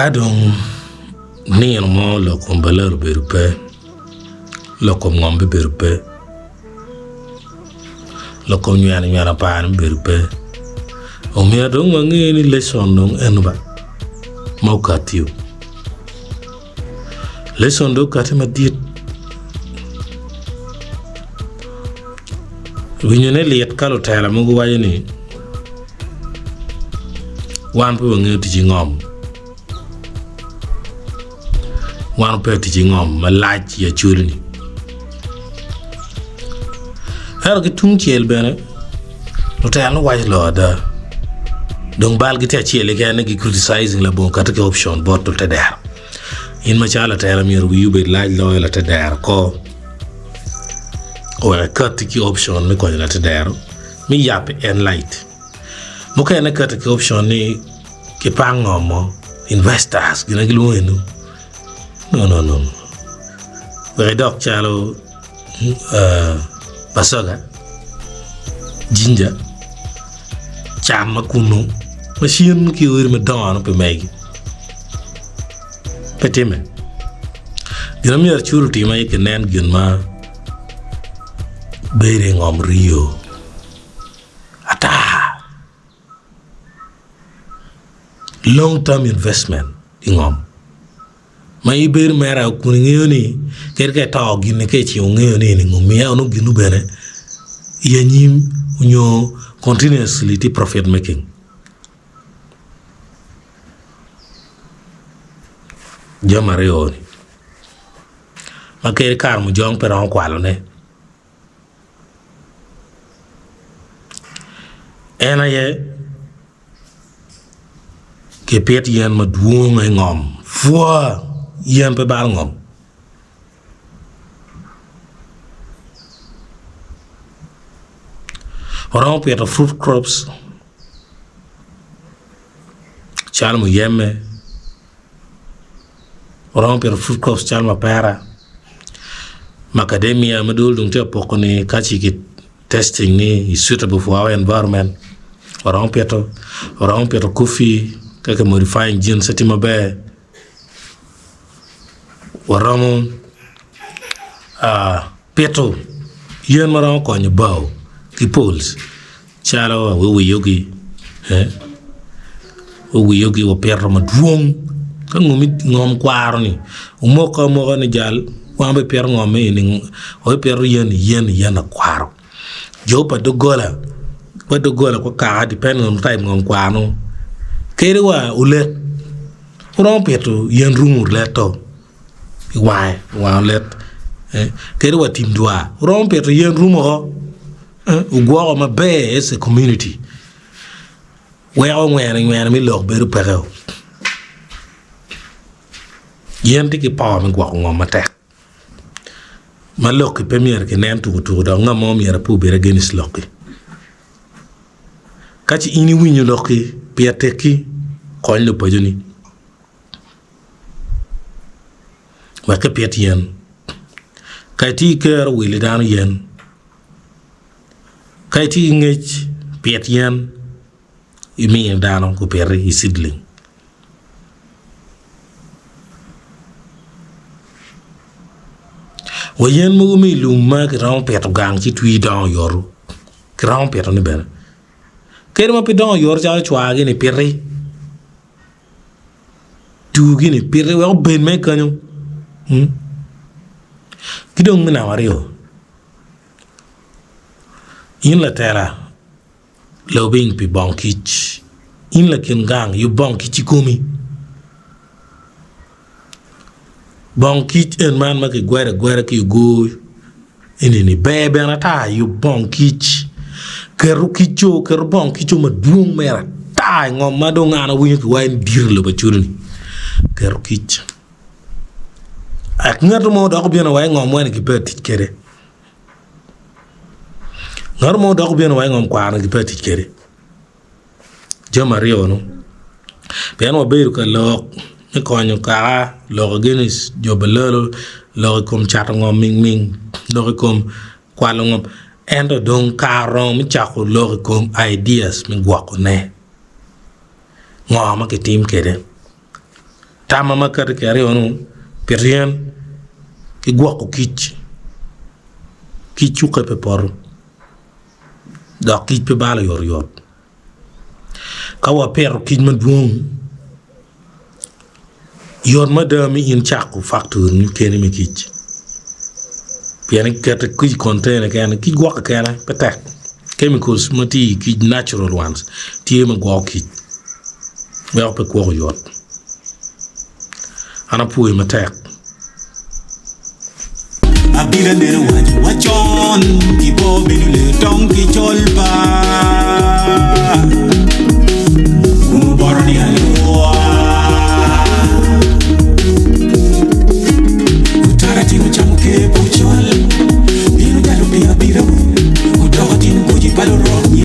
Ka dong nino mo lok kom balalo obedo pe, lok kom ngom bibedo pe, lok kom nyweno nywena par ni bibedo pe. Omyero dong wange ni lesson dong eno ba ma okatti-o. Lesson dong okatti madit. Winyone lit ka lutela mogo waco ni wan pe wangeyo tic ki ngom, wan pe tic ki ngom malac i acholi-ni. Ento ki tungcel bene lutela guwaco lok ada dong balgi tye acel keken ni gi criticizing labongo kati ki option bot lutedero. In macalo latela myero wii obed lac loyo latedero ko owek ikati ki option me konyo latedero me yabo en light. Mukene kati ki option ni kipang ngom mo investors gin aye gilwongo eno no no no wek idok calo Bacoga, Jinja, can ma kunu ma cen ki odi madongo nongo pe megi pe timme. Gin ma myero acur otim aye kinen gin ma bedo i ngom rio ata long term investment i ngom. Ma ibedo mere kun ingeyo ni kadi ka ito gin-ni ka icimo ingeyo ni eni ngo miya nongo gin-nu bene i anyim nyo continuously tye profit making. Jami aryo-ni ma kadi kare mujong pe romo kwalone en aye Kipit yen madwong i ngom pwa yen pe balo ngom. Waromo pito fruit crops calo muyeme, waromo pito fruit crops calo mapera, macadamia ma dul dong tye ka poko-ni ka ci ki testing ni is suitable for our environment waromo pito waromo pito coffee ka ki modifying genes tye maber waromo pito yen ma romo konyo bao ki poles calo awiwiyogi owiyogi wapito madwong ka ngom kwaro-ni omoko amoka ni jal wan wabipito ngom eni wabipito yen yen yen akwaro jo pa doggola pa doggola pa kaka depending on type ngom kwaro kadi wa olet wuromo pito yen rumo olet-to i wange i wang olet kadi wa tim dwar wuromo pito yen rumo woko wugwoko maber as a community. Weko ngwene ngwene me lok bedo peke. Yen tye ki power me gwoko ngom matek ma lokki pe myero kinen tuko tuko dok ngat mo myero pe obed against lokki. Ka ce in iwinyo lokki pire tekki kony lupaconi wek kipit yen. Ka itye ki kero wil dano yen. Ka itye ki ngec pit yen imiyo dano gupiti i seedling. Wa yen mogo me i lum ma kiromo pito gang ci twi dongo oyoto kiromo pitone bene kadi ma pe dongo oyoto calo cwagi-ni piti. Tugi-ni piti wek obed mere kenyo ki dong me namba aryo in latela lobing pi bong kic in lakin gang yub bong kic i komi bong kic en man ma kigwero agwera ki ogo Enini ber bene ata yub bong kic, keto kico keto bong kico madwong mere ata i ngom ma dong an awinyo ki waco ni dit i lobo Acholi ni keto kic wek ngat mo dok obino wa i ngom moni gipe tic kwede ngat mo dok obino wa i ngom kwaro gipe tic kwede. Jami aryo-nu pien wabedo ka lok me konyo kaka lok against jo balalo lok i kom cato ngom mingming lok i kom kwalo ngom ento dong kare oromo me cako lok i kom ideas me gwokone ngo ma kitim kwede. Tamma ma akati kwede aryo-nu, pito yen ki gwoko kic, kic cukke pe poto dok kic pe balo oyotoyot. Ka wapito kic madwong, yot mada me in cako faktori keni me kic pien iketo kic i kontena kene kic gwokke kene pe tek chemicals ma tye i kic natural ones tye me gwoko kic weko pe kwoko oyot an apwoyo matek. Abila nene owaco wa con ki bo bedo lee tong ki col pa.